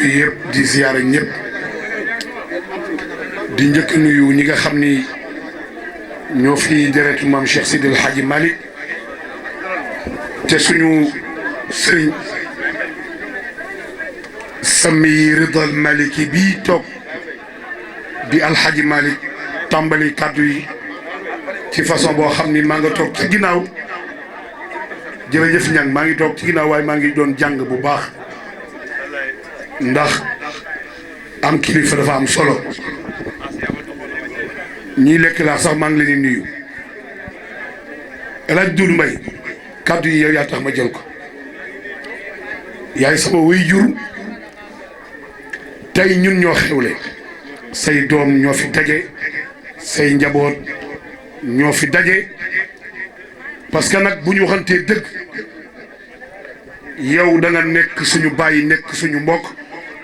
yëpp di ziyaara ñëpp di njëkk nuyu ñi nga xam ni ñoo fi deretu maam Cheikh Seydi El Hadji Malick te suñu sëriñ sami ridal maliki bii toog di alxaaji Malick tàmbali kàddu yi ci façon boo xam ni maa nga toog ci ginnaaw jërëjëf ñang maa ngi toog ci ginnaaw waaye maa ngi doon jàng bu baax ndax am kilifa dafa am solo ñii lekk laa sax maa ngi leen di nuyu El Hadj Doudou Mbaye kàddu yi yow yaa tax ma jël ko yaay sama waajur tey ñun ñoo xewle say doom ñoo fi daje say njaboot ñoo fi daje parce que nag bu ñu waxantee dëgg yow da nga nekk suñu bàyyi nekk suñu mbokk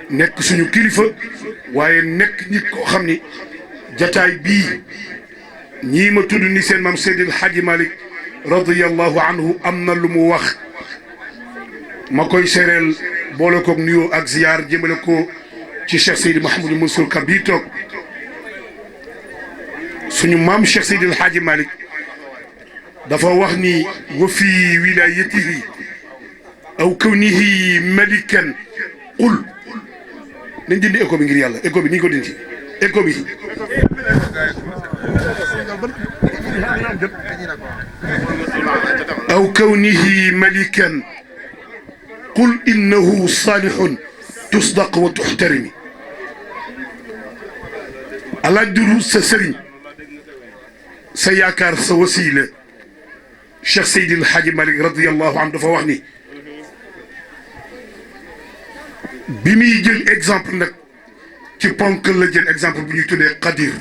nekk suñu kilifa waaye nekk nit koo xam ni jataay bii ñii ma tudd ni seen maam Seydi El Hadji Malick radiyallahu anhu am na lu mu wax ma koy sereel boole koog nuyoo ak ziyaar jëmale ko ci Cheikh Seydi Mouhamadou Mansour Ka bii toog suñu maam Cheikh Seydi El Hadji Malick dafa wax ni wa fi wilayatihi aw kawnihi malikan qul nañ dindi écho bi ngir yàlla écho bi ni ñu ko dindi écho bi aw kawnihi malikan qul innahu salihun tusdaq wa tuxtarimi alaaj duru sa sëriñ sa yaakaar sa wasiila Cheikh Seydi El Hadji Malick radiyallahu anhu dafa wax ni bi muy jël exemple nag ci ponk la jël exemple bu ñuy tuddee qadir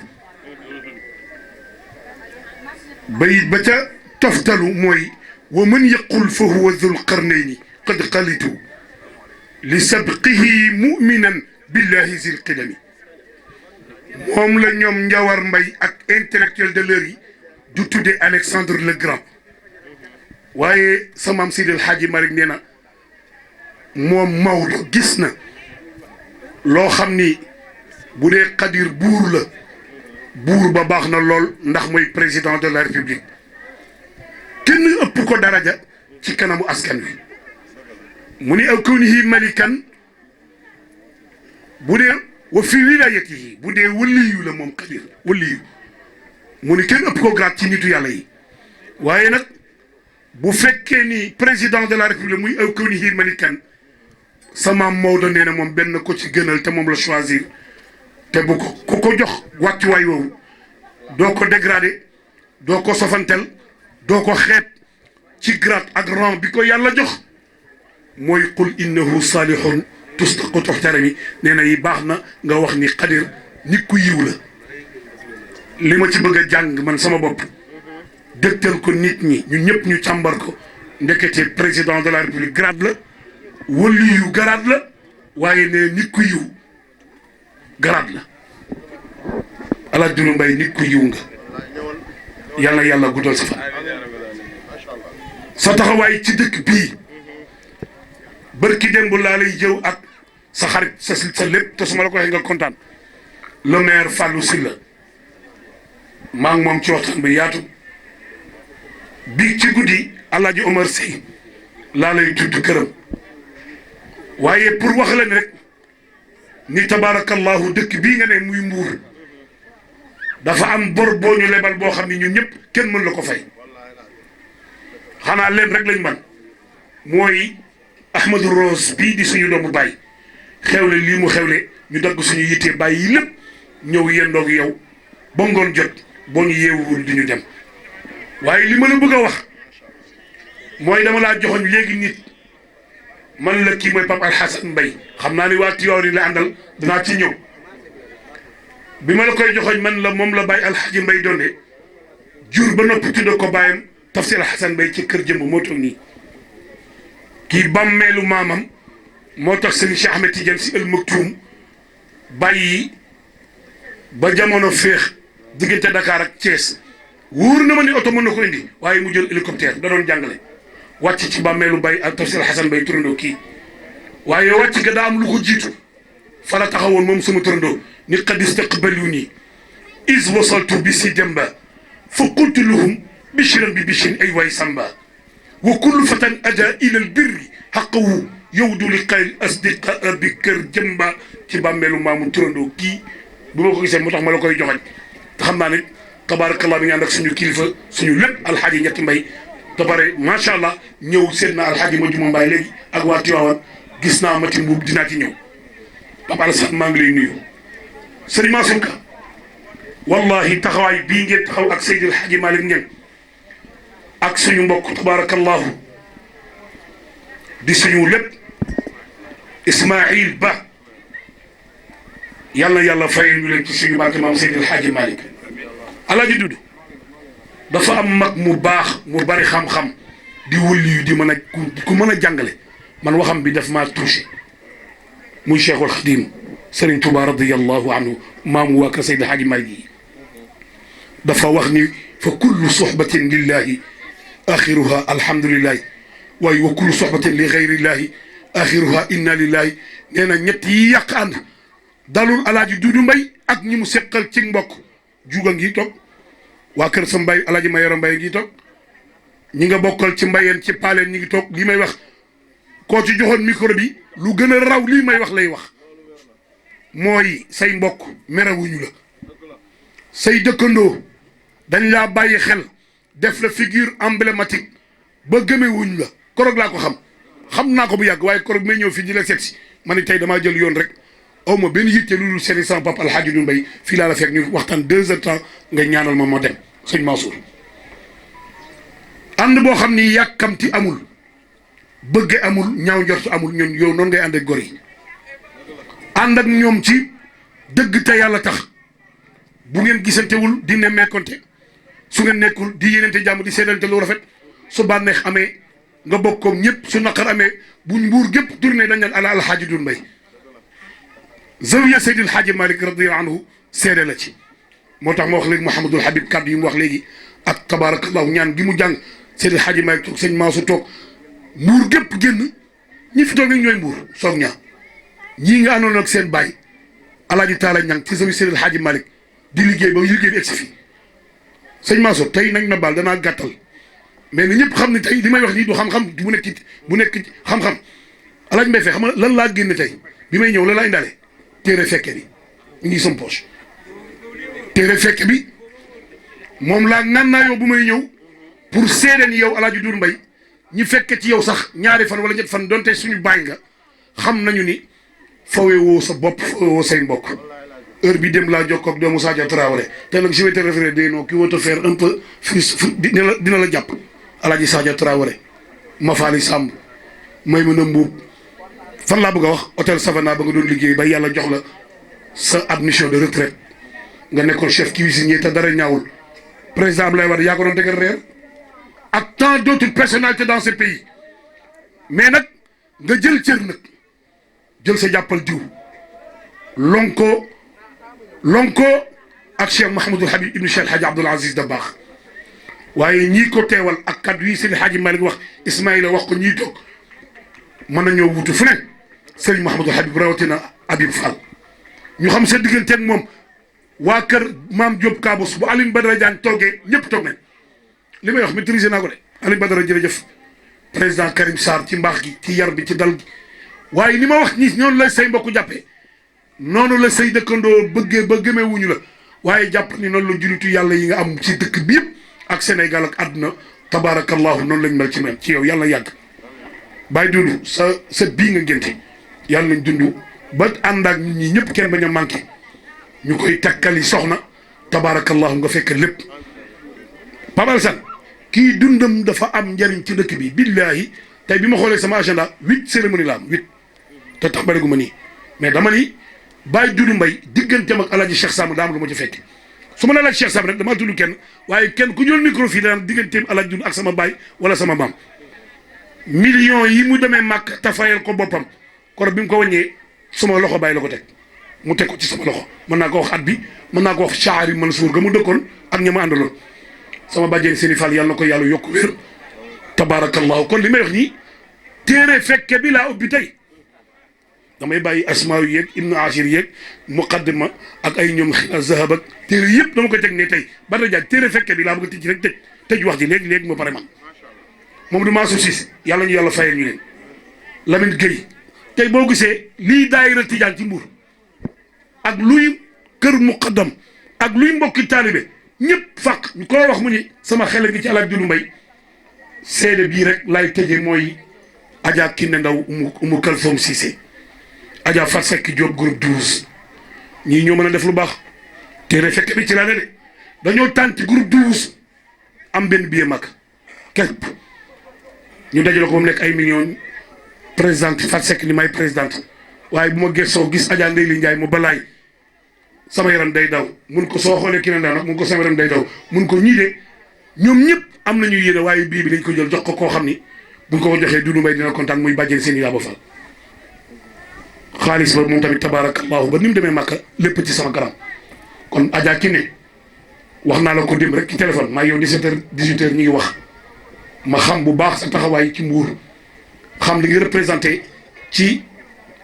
bayit ba ca toftalu mooy wa man yaqul fa huwa dhul qarnayni qad qalitu li sabqihi muminan billahi zil qidami moom la ñoom Njawar Mbay ak intellectuel de l'heure yi du tuddee Alexandre le Grand waaye sa maam Seydi El Hadji Malick nee na moom Maodo gis na loo xam ni bu dee Qadir buur la buur ba baax na lool ndax mooy président de la république kenn ëpp ko daraja ci kanamu askan wi mu ni aw kawnihi malikan bu dee wa fi wilayatihi bu dee waliyu la moom Qadir waliyu mu ni kenn ëpp ko grade ci nitu yàlla yi waaye nag bu fekkee ni président de la république muy aw kawnihi malikan sama Maodo nee na moom benn ko ci gënal te moom la choisir te bu ko ku ko jox wàccuwaay woowu doo ko dégradé doo ko sofantel doo ko xeet ci grade ak rang bi ko yàlla jox mooy qul innahu salihun tusdaqu tuxtarami nee na yi baax na nga wax ni Qadir nit ku yiw la li ma ci bëgg a jàng man sama bopp dëgtal ko nit ñi ñun ñëpp ñu càmbar ko ndekete président de la république grade la waliyu grade la waaye ne nit ku yiw grade la Alaaji Doudou Mbaye nit ku yiw nga yàlla yàlla guddal sa fan sa taxawaay ci dëkk bii barki démb laa lay jëw ak sa xarit sa lépp te su ma la ko waxee nga kontaan le maire Fallou Sylla maa ngi moom ci waxtaan bi yaatu bi ci guddi Alaaji Omar Sy laa lay tudd këram waaye pour wax leen rek ni tabaarakallahu dëkk bii nga ne muy Mbuur dafa am bor boo ñu lebal boo xam ne ñun ñëpp kenn mën la ko fay xanaa leen rek lañ man mooy Ahmadou Rose bii di suñu doomu baay xewle lii mu xewle ñu dagg suñu yittee bàyyi yi lépp ñëw yendoog yow ba ngoon jot boo ñu yeewuwul di ñu dem waaye li ma la bëgg a wax mooy dama laa joxoñ léegi nit man la kii mooy Pape Alhassane Mbaye xam naa ni waa Tiwaawan la àndal danaa ci ñëw bi ma la koy joxoñ man la moom la Baye Alhaji Mbaye donde jur ba noppi tudde ko bàyyam Tafsir Alhassane Mbaye ci kër jëmb moo toog nii kii bàmmeelu maamam moo tax sëñ Cheikh Ahmed Tidiane Sy Al Maktoum bàyyi ba jamono féex diggante Dakar ak Thiès wóor na ma ni oto mën na ko indi waaye mu jël hélicoptère da doon jàngale wàcc ci bàmmeelu Baye ak Tafsir Alhassane Mbaye turandoo kii waaye wàcc nga daa am lu ko jiitu fala taxawoon moom sama turandoo ni qad istaqbaluni is wasaltu bi si demba fa qultu lahum bishran bi bishrin ay waay samba wa kullu fatan ada ila al birri xaqahu yowdu li xayl asdiqa bi kër jëmba ci bàmmeelu maamu turandoo kii bu ma ko gisee moo tax ma la koy joxañ te xam naa ne tabarakallah mi ngi ànd ak suñu kilifa suñu lépp alxaaji ñetti mbay te pare macha allah ñëw seet na alxaaji ma juma mbaay léegi ak waa Tiwaawan gis naa mati mbuub dinaa ci ñëw Papa Alassane maa ngi lay nuyu sëriñ Mansour Ka wallahi taxawaay bii ngeen taxaw ak Seydi Alxaaji Malick ngeen ak suñu mbokk tabarakallahu di suñu lépp Ismaïl Ba yàlla yàlla fayal ñu leen ci suñu barke maam Seydi Alxaaji Malick Alaaji Dudu dafa am mag mu baax mu bari xam-xam di wulli yu di mën a ku mën a jàngale man waxam bi daf maa touché muy Cheikhul Khadim Serigne Touba radiyallahu anhu maamu waa kër Seydi Alxaaji Malick yi dafa wax ni fa kullu sohbatin lillahi axiruha alhamdulillahi waaye wa kullu sohbatin li gayrillahi axiruha inna lillahi nee na ñett yi yàq ànd dalul Alaaji Dudu Mbay ak ñi mu seqal ci mbokk juga ngi toog waa kër sa mbay Alaaji Mayoro Mbay ngi toog ñi nga bokkal ci mbayeen ci paaleen ñi ngi toog lii may wax koo ci joxoon micro bi lu gën a raw lii may wax lay wax mooy say mbokk merewuñu la say dëkkandoo dañ laa bàyyi xel def la figure emblématique ba gëmewuñ la korog laa ko xam naa ko bu yàgg waaye korog may ñëw fii di la seet si ma ne tey damaa jël yoon rek aw ma benn yitte lu dul seeti sama papa Alxaaji Dudu Mbay fii laa la fekk ñu waxtaan 2 heures temps nga ñaanal ma dem sëñ Mansour ànd boo xam ni yàkkamti amul bëgge amul ñaaw njort amul ñun yow noonu ngay ànd ak gor yi ànd ak ñoom ci dëgg te yàlla tax bu ngeen gisantewul di nemmeekonte su ngeen nekkul di yéenante jàmm di seedante lu rafet su bànneex amee nga bokkoog ñëpp su naqar amee buñ mbuur gépp tourné dañ naan ala Alxaaji Dudu Mbay zawiya Seydi Alxaaji Malick radiyallahu anhu seede la ci moo tax ma wax léegi Mouhamadul Habib kàddu yi mu wax léegi ak tabarakallahu ñaan gi mu jàng Seydi Alxaaji Malick toog sëñ Mansour toog mbuur gépp génn ñi fi toog nag ñooy mbuur soog ñaa ñii nga àndoon ak seen baay Alaaji Taala Ñang ci zawiya Seydi Alxaaji Malick di liggéey ba liggéey bi egsi fii sëñ Mansour tey nañ ma baal danaa gàttal mais na ñëpp xam ne tey li may wax nii du xam-xam bu nekk xam-xam Alaaji Mbay Fay xam nga lan laa génne tey bi may ñëw la laa indaale téere fekke bi mi ngi sama poche téere fekke bi moom laa ngànnaayoo bu may ñëw pour seede ni yow Alaaji Dudu Mbay ñi fekke ci yow sax ñaari fan wala ñett fan donte suñu baay nga xam nañu ni fawe woo sa bopp fawe woo say mbokk heure bi dem laa jokkoo ak doomu Sadio Traoré te nag je vais te référer des noms qui vont te faire un peu dina la jàpp Alaaji Sadio Traoré Mafali Samb Maymuna Mbuub fan laa bëgg a wax hôtel Savana ba nga doon liggéey ba yàlla jox la sa admission de retraite nga nekkoon chef cuisinier te dara ñaawul président Abdoulaye Wade yaa ko doon tegal reer ak tant d'autres personnalités dans ce pays mais nag nga jël cër nag jël sa jàppal diw lonko ak Cheikh Mahamadul Habib ibnu Cheikh Alhaji Abdoul Aziz Dabakh waaye ñii ko teewal ak kaddu yi Seydi Alxaaji Malick wax Ismaïla wax ko ñii toog mën na ñoo wutu fu ne Serigne Mahamadul Habib rawatina Habib Fall ñu xam seen digganteeg moom waa kër maam Diop Kabous bu Alioune Badara Diagne toogee ñëpp toog nañ li may wax maîtriser naa ko de Alioune Badara jërëjëf président Karim Sarr ci mbaax gi ci yar bi ci dal gi waaye ni ma wax ñi ñoonu la say mbokk jàppee noonu la say dëkkandoo bëggee ba gëmee wuñu la waaye jàpp ni noonu la julitu yàlla yi nga am ci dëkk bi yëpp ak Sénégal ak àdduna tabarakallahu noonu lañ mel ci mel ci yow yàlla yàgg bàyyi dund sa bii nga ngénte yàlla nañ dund ba ànd ak nit ñi ñëpp kenn bañ a manqué ñu koy takkali soxna tabarakallahu nga fekk lépp Papa Alassane kii dundam dafa am njariñ ci dëkk bi billahi tey bi ma xoolee sama agenda 8 cérémonie la am 8 te tàmbale gu ma nii mais dama ni Baye Dudu Mbay digganteem ak Alaaji Cheikh Samb daa am lu ma ci fekk su ma nee Alaaji Cheikh Samb rek damaa tudd kenn waaye kenn ku jël micro fii daan digganteem Alaaji Dudu ak sama baay wala sama maam millions yi mu demee màkk te fayal ko boppam kor bi mu ko wàññee sama loxo bàyyi la ko teg mu teg ko ci sama loxo mën naa ko wax at bi mën naa ko wax Chaari Mansour ga mu dëkkoon ak ña ma àndaloon sama bàjjeen Seni Fall yàlla na ko yàlla yokk wér tabaarakallahu kon li may wax nii téere fekke bi laa ubbi tey damay bàyyi asmaa yeeg ibnu ashir yeeg muqaddima ak ay ñoom zahab ak téere yëpp dama ko teg ne tey Badara Diagne téere fekke bi laa bëgg a tëj rek tëj wax ji léegi ma pare man moom du Mansour Cissé yàlla ñu yàlla fayal ñu leen Lamine Gueye tey boo gisee lii daayira Tijaan ci Mbuur ak luy kër muqaddam ak luy mbokki taalibe ñëpp fàq ñu ko wax mu ni sama xel ngi ci Alaaji Dudu Mbay seede bii rek laay tëjee mooy Adja Kiné Ndaw Umu Kalsoom Cissé Adja Fat Seck Diop groupe 12 ñii ñoo mën a def lu baax téere fekk bi ci laa ne de dañoo tànn ci groupe 12 am benn billet mag képp ñu dajale ko ba mu nekk ay millions présidente Fat Seck ni may présidente waaye bu ma gëstoo gis Adja Ndeye Li Ndiaye mu balaay sama yaram day daw mun ko soo xoolee Kiné Ndaw nag mun ko sama yaram day daw mun ko ñii de ñoom ñëpp am nañu yéene waaye bii bi dañ ko jël jox ko koo xam ni buñ ko joxee Dudu Mbay dina kontaan muy bàjjee seen i yaaba fal xaalis ba moom tamit tabaarakallaahu ba ni mu demee Màkka lépp ci sama kanam kon Adja Kiné wax naa la ko dem rek ci téléphone maa yow 17h 18h ñu ngi wax ma xam bu baax sa taxawaay ci Mbuur xam li nga représenté ci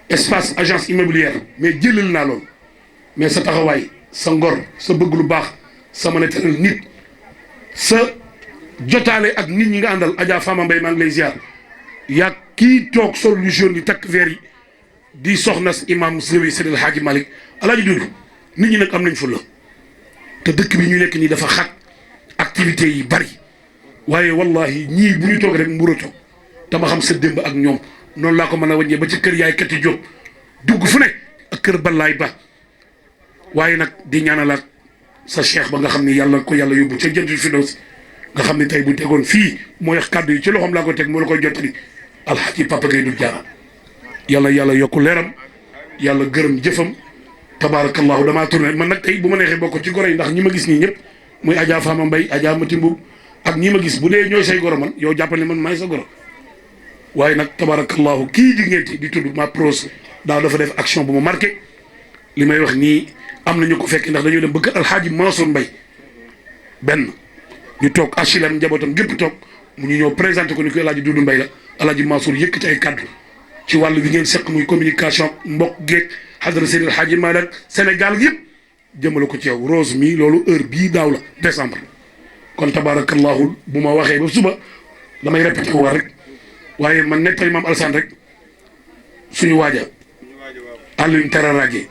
espace agence immobilière mais jëlal naa loolu mais sa taxawaay sa ngor sa bëgg lu baax sa mën a teral nit sa jotaale ak nit ñi nga àndal Adja Fama Mbaye maa ngi lay ziar yaa kii toog sol lu jaune yi takk verre yi di soxna imam Sëriñ Seydil Hadji Malick Alaaji Dudu nit ñi nag am nañ fulla te dëkk bi ñu nekk nii dafa xat activités yi bari waaye wallahi ñii bu ñu toog rek mburu toog te ma xam sa démb ak ñoom noonu laa ko mën a wàññee ba ci kër yaay Kati Diop dugg fu ne ak kër Balaay Ba waaye nag di ñaanalaat sa cheikh ba nga xam ne yàlla ko yàlla yóbbu ca Jannatul Firdaws nga xam ne tey bu tegoon fii mooy kàddu yi ci loxoom laa ko teg moo la koy jottali alxaaji Papa Gueye du jaara yàlla yokku leeram yàlla gërëm jëfam tabaarakallahu damaa tourné man nag tey bu ma neexee bokk ci goro yi ndax ñi ma gis nii ñëpp muy Adja Fama Mbaye Adja Mati Mbuub ak ñi ma gis bu dee ñooy say goro man yow jàppal ne man maay sa goro waaye nag tabaarakallahu kii di ngeen di tudd ma pros daaw dafa def action bu ma marqué li may wax nii am na ñu ko fekk ndax dañoo dem bëgg alxaaji Mansour Mbaye benn ñu toog HLM njabootam gépp toog mu ñu ñëw présenté ko ni ko alaaji Dudu Mbay la alaaji Mansour yëkkati ay kaddu ci wàllu bi ngeen seq muy communication mbokk geeg xadara Seydil Hadji Malick Sénégal yëpp jëmale ko ci yow Rose mi loolu heure bii daaw la décembre kon tabarakallahu bu ma waxee ba suba damay répété waa rek waaye man nettali maam Alsaan rek suñu waaja Alioune Tararage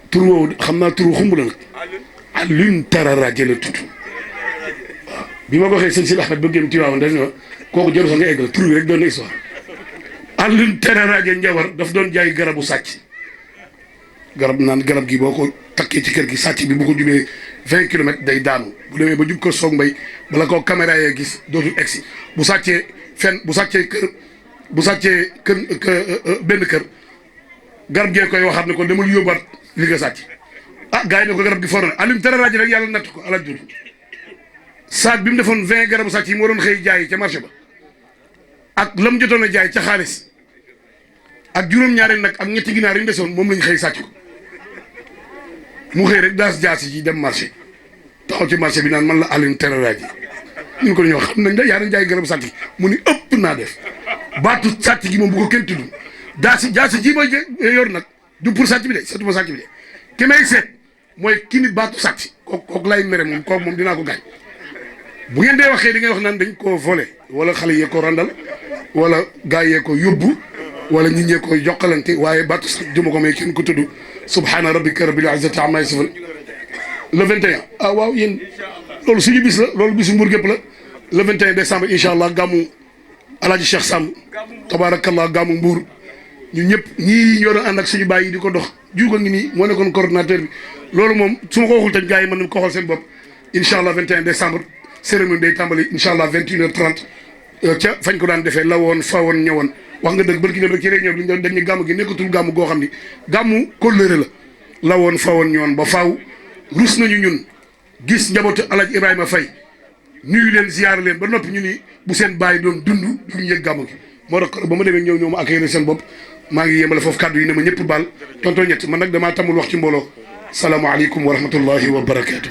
tur woowu xam naa turu xumb la nag Alioune Tararage la tudd waaw bi ma ko waxee sëñ Sidi Ahmed ba génn Tiwaawan dañ ne kooku jëru sax nga eggal tur bi rek doon na histoire Alioune Tararage Njawar daf doon jaay garabu sàcc garab naan garab gi boo ko takkee ci kër gi sàcc bi bu ko jubee 20 kilomètres day daanu bu demee ba jub ko soog mbay bala koo caméra yee gis dootul egsi bu sàccee benn kër garab gee koy waxaat ne ko demal yóbbaat li nga sàcc gars yi ne ko garab gi for na Alioune Tararage rek yàlla natt ko Alaaji Dudu saak bi mu defoon 20 garabu sàcc yi mu waroon xëy jaay ca marché ba ak lam jotoon a jaay ca xaalis ak juróom-ñaari nag ak ñetti ginaar yi ñu desoon moom lañ xëy sàcc ko mu xëy rek daas jaasi ji dem marché taxaw ci marché bi naan man la Alioune Tararage ñun ko ñoo xam nañ da yaa dañ jaay garabu sàcc mu ni ëpp naa def baatu sàcc gi moom bu ko kenn tudd jaasi ji ma yor nag du pour sàcc bi de seetuma sàcc bi de ki may seet mooy ki ni baatu sàcc kooku lay mere moom kooku moom dinaa ko gaañ bu ngeen dee waxee di ngay wax naan dañ koo volé wala xale yee ko randal wala gars yee ko yóbbu wala ñi ñee koy jokkalante waaye baatu sàcc duma ko may kenn ko tudd subhaana rabbika rabbil izzati amma yasifun le 21 waaw yéen loolu suñu bis la loolu bisu Mbuur gépp la le 21 décembre incha allah gàmmu alaaji Cheikh Samb tabaarakallah gàmmu Mbuur ñu ñëpp ñii ñoo doon ànd ak suñu baay yi di ko dox juuga ngi nii moo nekkoon coordonnateur bi loolu moom su ma ko waxul tamit gars yi mën nañu ko xool seen bopp incha allah 21 décembre cérémonie day tàmbali incha allah 21h30 ca fañ ko daan defee la woon fa woon ñëwoon wax nga dëgg barki dem rek ci réunion bi ñu doon dañu gàmm gi nekkatul gàmm goo xam ni gàmmu kóllëre la woon fa woon ñëwoon ba faaw rus nañu ñun gis njabootu Alaaji Ibrahima Faye nuyu leen ziyaar leen ba noppi ñu ni bu seen bàyyi doon dund duñu yëg gàmm gi moo tax ba ma demee ñëw ma accueillir seen bopp maa ngi yéemale foofu kàddu yi ne ma ñëpp baal tonton ñett man nag damaa tamul wax ci mbooloo salaamaaleykum wa rahmatullahi wa barakaatu.